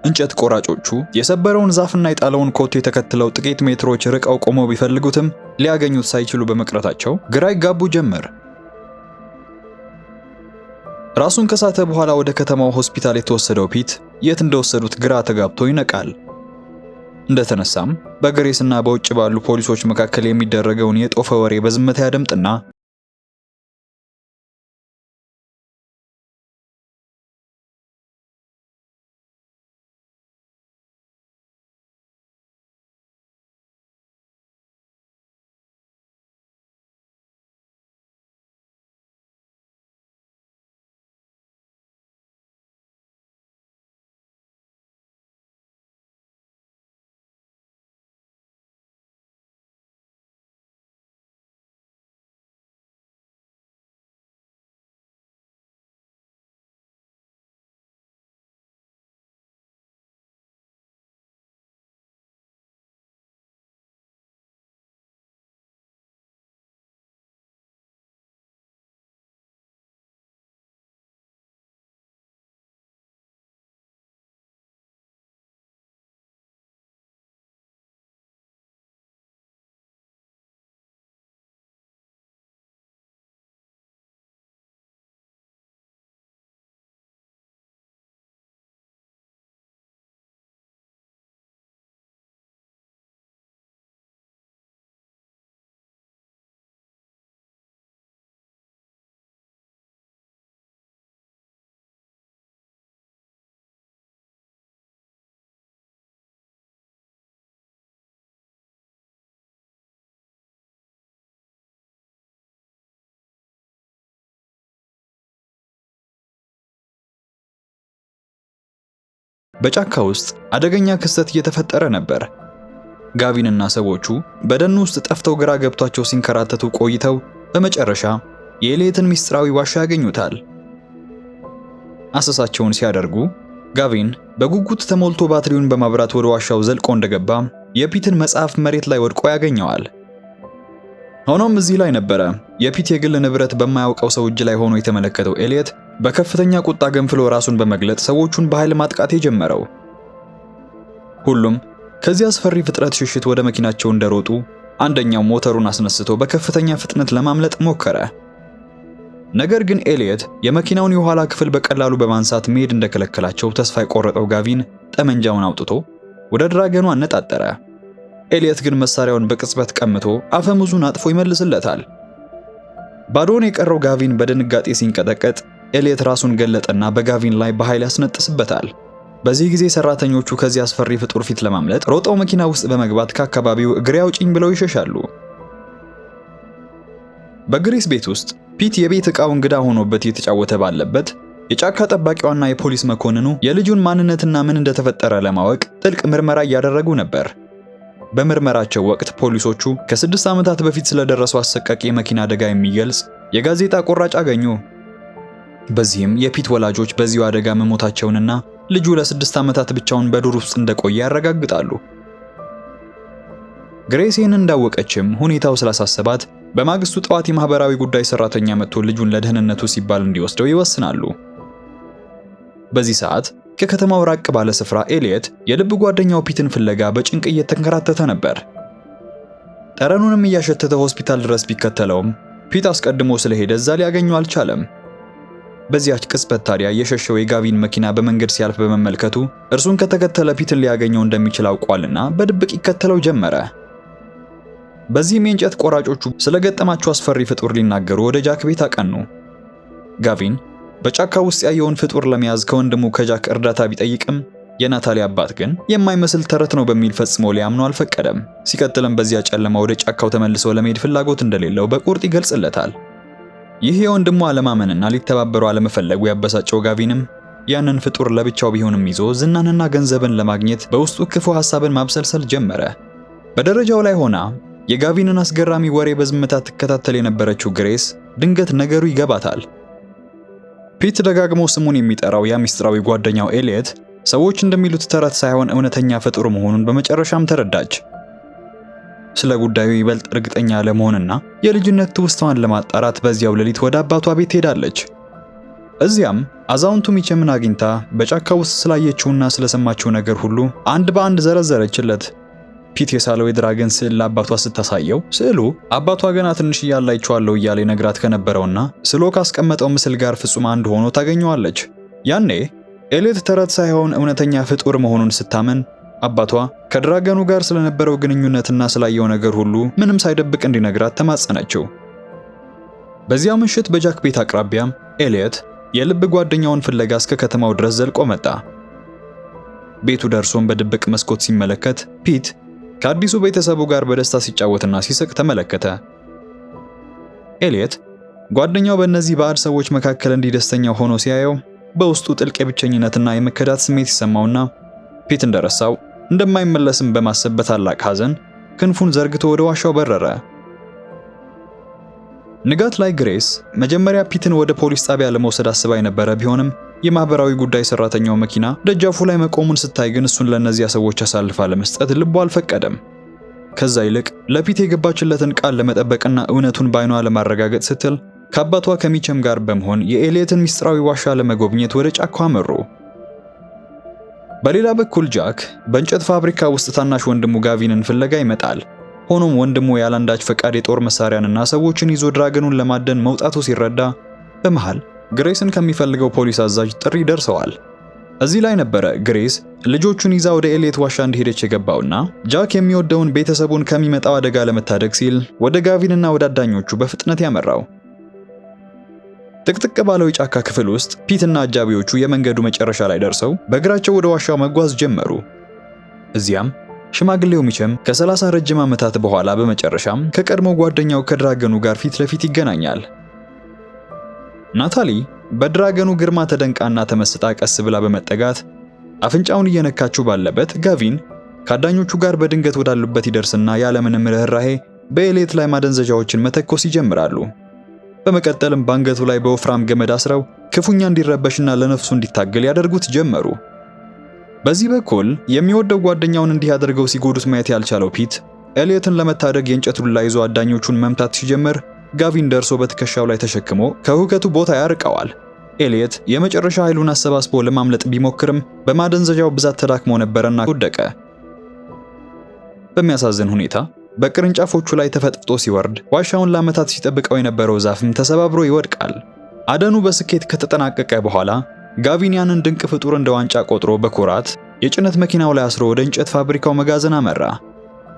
እንጨት ቆራጮቹ የሰበረውን ዛፍና የጣለውን ኮቴ ተከትለው ጥቂት ሜትሮች ርቀው ቆመው ቢፈልጉትም ሊያገኙት ሳይችሉ በመቅረታቸው ግራ ይጋቡ ጀመር። ራሱን ከሳተ በኋላ ወደ ከተማው ሆስፒታል የተወሰደው ፒት የት እንደወሰዱት ግራ ተጋብቶ ይነቃል። እንደተነሳም በግሬስና በውጭ ባሉ ፖሊሶች መካከል የሚደረገውን የጦፈ ወሬ በዝምታ ያደምጥና በጫካ ውስጥ አደገኛ ክስተት እየተፈጠረ ነበር። ጋቪንና ሰዎቹ በደኑ ውስጥ ጠፍተው ግራ ገብቷቸው ሲንከራተቱ ቆይተው በመጨረሻ የኤሊየትን ምስጢራዊ ዋሻ ያገኙታል። አሰሳቸውን ሲያደርጉ ጋቪን በጉጉት ተሞልቶ ባትሪውን በማብራት ወደ ዋሻው ዘልቆ እንደገባ የፒትን መጽሐፍ መሬት ላይ ወድቆ ያገኘዋል። ሆኖም እዚህ ላይ ነበረ የፒት የግል ንብረት በማያውቀው ሰው እጅ ላይ ሆኖ የተመለከተው ኤሊየት በከፍተኛ ቁጣ ገንፍሎ ራሱን በመግለጥ ሰዎቹን በኃይል ማጥቃት የጀመረው። ሁሉም ከዚህ አስፈሪ ፍጥረት ሽሽት ወደ መኪናቸው እንደሮጡ አንደኛው ሞተሩን አስነስቶ በከፍተኛ ፍጥነት ለማምለጥ ሞከረ። ነገር ግን ኤሊየት የመኪናውን የኋላ ክፍል በቀላሉ በማንሳት መሄድ እንደከለከላቸው ተስፋ የቆረጠው ጋቪን ጠመንጃውን አውጥቶ ወደ ድራገኑ አነጣጠረ። ኤሊየት ግን መሳሪያውን በቅጽበት ቀምቶ አፈሙዙን አጥፎ ይመልስለታል። ባዶውን የቀረው ጋቪን በድንጋጤ ሲንቀጠቀጥ ኤሊየት ራሱን ገለጠና በጋቪን ላይ በኃይል ያስነጥስበታል። በዚህ ጊዜ ሰራተኞቹ ከዚህ አስፈሪ ፍጡር ፊት ለማምለጥ ሮጠው መኪና ውስጥ በመግባት ከአካባቢው እግሬ አውጪኝ ብለው ይሸሻሉ። በግሬስ ቤት ውስጥ ፒት የቤት ዕቃው እንግዳ ሆኖበት እየተጫወተ ባለበት የጫካ ጠባቂዋና የፖሊስ መኮንኑ የልጁን ማንነትና ምን እንደተፈጠረ ለማወቅ ጥልቅ ምርመራ እያደረጉ ነበር። በምርመራቸው ወቅት ፖሊሶቹ ከ6 ዓመታት በፊት ስለደረሰው አሰቃቂ የመኪና አደጋ የሚገልጽ የጋዜጣ ቁራጭ አገኙ። በዚህም የፒት ወላጆች በዚሁ አደጋ መሞታቸውንና ልጁ ለ6 ዓመታት ብቻውን በዱር ውስጥ እንደቆየ ያረጋግጣሉ። ግሬስ ይህን እንዳወቀችም ሁኔታው ስላሳሰባት በማግስቱ ጠዋት የማህበራዊ ጉዳይ ሰራተኛ መጥቶ ልጁን ለደህንነቱ ሲባል እንዲወስደው ይወስናሉ። በዚህ ሰዓት ከከተማው ራቅ ባለ ስፍራ ኤሊየት የልብ ጓደኛው ፒትን ፍለጋ በጭንቅ እየተንከራተተ ነበር። ጠረኑንም እያሸተተ ሆስፒታል ድረስ ቢከተለውም ፒት አስቀድሞ ስለሄደ እዛ ሊያገኘው አልቻለም። በዚያች ቅጽበት ታዲያ የሸሸው የጋቪን መኪና በመንገድ ሲያልፍ በመመልከቱ እርሱን ከተከተለ ፒትን ሊያገኘው እንደሚችል አውቋልና በድብቅ ይከተለው ጀመረ። በዚህም የእንጨት ቆራጮቹ ስለገጠማቸው አስፈሪ ፍጡር ሊናገሩ ወደ ጃክ ቤት አቀኑ። ጋቪን በጫካ ውስጥ ያየውን ፍጡር ለመያዝ ከወንድሙ ከጃክ እርዳታ ቢጠይቅም የናታሊ አባት ግን የማይመስል ተረት ነው በሚል ፈጽሞ ሊያምነው አልፈቀደም። ሲቀጥልም በዚያ ጨለማ ወደ ጫካው ተመልሶ ለመሄድ ፍላጎት እንደሌለው በቁርጥ ይገልጽለታል። ይህ የወንድሙ አለማመንና ሊተባበረው አለመፈለጉ ያበሳጨው ጋቪንም ያንን ፍጡር ለብቻው ቢሆንም ይዞ ዝናንና ገንዘብን ለማግኘት በውስጡ ክፉ ሐሳብን ማብሰልሰል ጀመረ። በደረጃው ላይ ሆና የጋቪንን አስገራሚ ወሬ በዝምታ ትከታተል የነበረችው ግሬስ ድንገት ነገሩ ይገባታል። ፒት ደጋግሞ ስሙን የሚጠራው ያ ምስጢራዊ ጓደኛው ኤሊየት ሰዎች እንደሚሉት ተረት ሳይሆን እውነተኛ ፍጡር መሆኑን በመጨረሻም ተረዳች። ስለ ጉዳዩ ይበልጥ እርግጠኛ ለመሆንና የልጅነት ትውስታዋን ለማጣራት በዚያው ሌሊት ወደ አባቷ ቤት ሄዳለች። እዚያም አዛውንቱ ሚቸምን አግኝታ በጫካ ውስጥ ስላየችውና ስለሰማችው ነገር ሁሉ አንድ በአንድ ዘረዘረችለት። ፒት የሳለው የ dragon ስዕል ለአባቷ ስታሳየው ስዕሉ አባቷ ገና ትንሽ እያለ አይቼዋለሁ እያለ ይነግራት ከነበረውና ስሎ ካስቀመጠው ምስል ጋር ፍጹም አንድ ሆኖ ታገኘዋለች። ያኔ ኤሊየት ተረት ሳይሆን እውነተኛ ፍጡር መሆኑን ስታመን አባቷ ከ dragon ኑ ጋር ስለነበረው ግንኙነትና ስላየው ነገር ሁሉ ምንም ሳይደብቅ እንዲነግራት ተማጸነችው። በዚያው ምሽት በጃክ ቤት አቅራቢያ ኤሊየት የልብ ጓደኛውን ፍለጋ እስከ ከተማው ድረስ ዘልቆ መጣ። ቤቱ ደርሶም በድብቅ መስኮት ሲመለከት ፒት ከአዲሱ ቤተሰቡ ጋር በደስታ ሲጫወትና ሲስቅ ተመለከተ። ኤሊየት ጓደኛው በእነዚህ ባዕድ ሰዎች መካከል እንዲህ ደስተኛ ሆኖ ሲያየው በውስጡ ጥልቅ የብቸኝነትና የመከዳት ስሜት ይሰማውና ፒት እንደረሳው እንደማይመለስም በማሰብ በታላቅ ሐዘን ክንፉን ዘርግቶ ወደ ዋሻው በረረ። ንጋት ላይ ግሬስ መጀመሪያ ፒትን ወደ ፖሊስ ጣቢያ ለመውሰድ አስባ የነበረ ቢሆንም የማህበራዊ ጉዳይ ሰራተኛው መኪና ደጃፉ ላይ መቆሙን ስታይ ግን እሱን ለእነዚያ ሰዎች አሳልፋ ለመስጠት ልቧ አልፈቀደም። ከዛ ይልቅ ለፒት የገባችለትን ቃል ለመጠበቅና እውነቱን በአይኗ ለማረጋገጥ ስትል ከአባቷ ከሚቸም ጋር በመሆን የኤሊየትን ምስጢራዊ ዋሻ ለመጎብኘት ወደ ጫካው አመሩ። በሌላ በኩል ጃክ በእንጨት ፋብሪካ ውስጥ ታናሽ ወንድሙ ጋቪንን ፍለጋ ይመጣል። ሆኖም ወንድሙ ያለአንዳች ፈቃድ የጦር መሳሪያንና ሰዎችን ይዞ dragon ኑን ለማደን መውጣቱ ሲረዳ በመሃል ግሬስን ከሚፈልገው ፖሊስ አዛዥ ጥሪ ይደርሰዋል። እዚህ ላይ ነበረ ግሬስ ልጆቹን ይዛ ወደ ኤሊየት ዋሻ እንደሄደች የገባውና ጃክ የሚወደውን ቤተሰቡን ከሚመጣው አደጋ ለመታደግ ሲል ወደ ጋቪንና ወደ አዳኞቹ በፍጥነት ያመራው። ጥቅጥቅ ባለው የጫካ ክፍል ውስጥ ፒትና አጃቢዎቹ የመንገዱ መጨረሻ ላይ ደርሰው በእግራቸው ወደ ዋሻው መጓዝ ጀመሩ። እዚያም ሽማግሌው ሚቸም ከ30 ረጅም ዓመታት በኋላ በመጨረሻም ከቀድሞ ጓደኛው ከ dragon ኑ ጋር ፊት ለፊት ይገናኛል። ናታሊ በ dragon ኑ ግርማ ተደንቃና ተመስጣ ቀስ ብላ በመጠጋት አፍንጫውን እየነካችው ባለበት ጋቪን ከአዳኞቹ ጋር በድንገት ወዳሉበት ይደርስና ያለምንም ርኅራሄ በኤሊየት ላይ ማደንዘዣዎችን መተኮስ ይጀምራሉ። በመቀጠልም ባንገቱ ላይ በወፍራም ገመድ አስረው ክፉኛ እንዲረበሽና ለነፍሱ እንዲታገል ያደርጉት ጀመሩ። በዚህ በኩል የሚወደው ጓደኛውን እንዲህ አድርገው ሲጎዱት ማየት ያልቻለው ፒት ኤሊየትን ለመታደግ የእንጨት ዱላ ይዞ አዳኞቹን መምታት ሲጀምር ጋቪን ደርሶ በትከሻው ላይ ተሸክሞ ከሁከቱ ቦታ ያርቀዋል። ኤሊየት የመጨረሻ ኃይሉን አሰባስቦ ለማምለጥ ቢሞክርም በማደንዘዣው ብዛት ተዳክሞ ነበረና ወደቀ። በሚያሳዝን ሁኔታ በቅርንጫፎቹ ላይ ተፈጥፍጦ ሲወርድ ዋሻውን ለዓመታት ሲጠብቀው የነበረው ዛፍም ተሰባብሮ ይወድቃል። አደኑ በስኬት ከተጠናቀቀ በኋላ ጋቪን ያንን ድንቅ ፍጡር እንደ ዋንጫ ቆጥሮ በኩራት የጭነት መኪናው ላይ አስሮ ወደ እንጨት ፋብሪካው መጋዘን አመራ።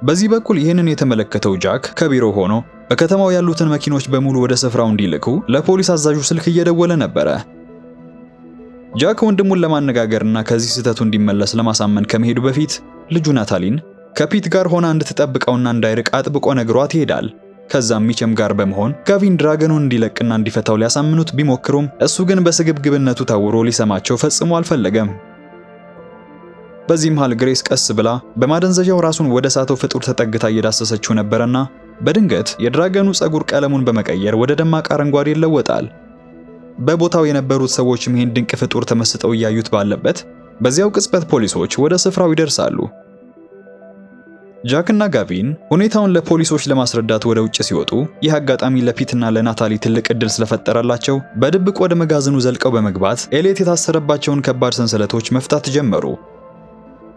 በዚህ በኩል ይህንን የተመለከተው ጃክ ከቢሮ ሆኖ በከተማው ያሉትን መኪኖች በሙሉ ወደ ስፍራው እንዲልኩ ለፖሊስ አዛዡ ስልክ እየደወለ ነበረ። ጃክ ወንድሙን ለማነጋገርና ከዚህ ስህተቱ እንዲመለስ ለማሳመን ከመሄዱ በፊት ልጁ ናታሊን ከፒት ጋር ሆና እንድትጠብቀውና እንዳይርቅ አጥብቆ ነግሯት ይሄዳል። ከዛም ሚቸም ጋር በመሆን ጋቪን dragon ኑን እንዲለቅና እንዲፈታው ሊያሳምኑት ቢሞክሩም እሱ ግን በስግብግብነቱ ታውሮ ሊሰማቸው ፈጽሞ አልፈለገም። በዚህ መሃል ግሬስ ቀስ ብላ በማደንዘዣው ራሱን ወደ ሳተው ፍጡር ተጠግታ እየዳሰሰችው ነበረና በድንገት የ dragon ኑ ፀጉር ቀለሙን በመቀየር ወደ ደማቅ አረንጓዴ ይለወጣል። በቦታው የነበሩት ሰዎችም ይህን ድንቅ ፍጡር ተመስጠው እያዩት ባለበት በዚያው ቅጽበት ፖሊሶች ወደ ስፍራው ይደርሳሉ። ጃክና ጋቪን ሁኔታውን ለፖሊሶች ለማስረዳት ወደ ውጭ ሲወጡ ይህ አጋጣሚ ለፒትና ለናታሊ ትልቅ እድል ስለፈጠረላቸው በድብቅ ወደ መጋዘኑ ዘልቀው በመግባት ኤሊየት የታሰረባቸውን ከባድ ሰንሰለቶች መፍታት ጀመሩ።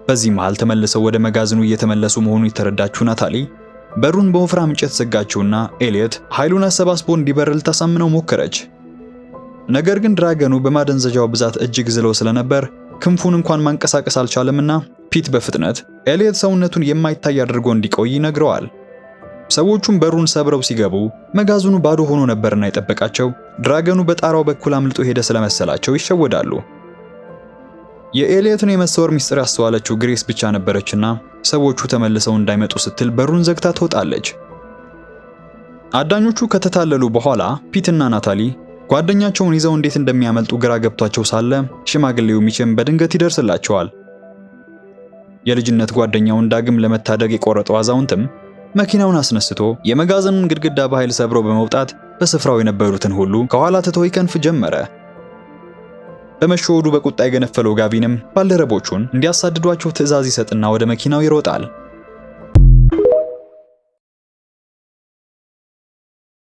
በዚህ መሃል ተመልሰው ወደ መጋዘኑ እየተመለሱ መሆኑን የተረዳችው ናታሊ በሩን በወፍራም እንጨት ዘጋችውና ኤሊየት ኃይሉን አሰባስቦ እንዲበር ልታሳምነው ሞከረች። ነገር ግን dragon ኑ በማደንዘዣው ብዛት እጅግ ዝሎ ስለነበር ክንፉን እንኳን ማንቀሳቀስ አልቻለምና ፒት በፍጥነት ኤሊየት ሰውነቱን የማይታይ አድርጎ እንዲቆይ ይነግረዋል። ሰዎቹም በሩን ሰብረው ሲገቡ መጋዘኑ ባዶ ሆኖ ነበርና የጠበቃቸው dragon ኑ በጣራው በኩል አምልጦ ሄደ ስለመሰላቸው ይሸወዳሉ። የኤሊየትን የመሰወር ሚስጥር ያስተዋለችው ግሬስ ብቻ ነበረችና ሰዎቹ ተመልሰው እንዳይመጡ ስትል በሩን ዘግታ ትወጣለች። አዳኞቹ ከተታለሉ በኋላ ፒትና ናታሊ ጓደኛቸውን ይዘው እንዴት እንደሚያመልጡ ግራ ገብቷቸው ሳለ ሽማግሌው ሚችም በድንገት ይደርስላቸዋል። የልጅነት ጓደኛውን ዳግም ለመታደግ የቆረጠው አዛውንትም መኪናውን አስነስቶ የመጋዘኑን ግድግዳ በኃይል ሰብሮ በመውጣት በስፍራው የነበሩትን ሁሉ ከኋላ ትቶ ይከንፍ ጀመረ። በመሸወዱ በቁጣ የገነፈለው ጋቪንም ባልደረቦቹን እንዲያሳድዷቸው ትዕዛዝ ይሰጥና ወደ መኪናው ይሮጣል።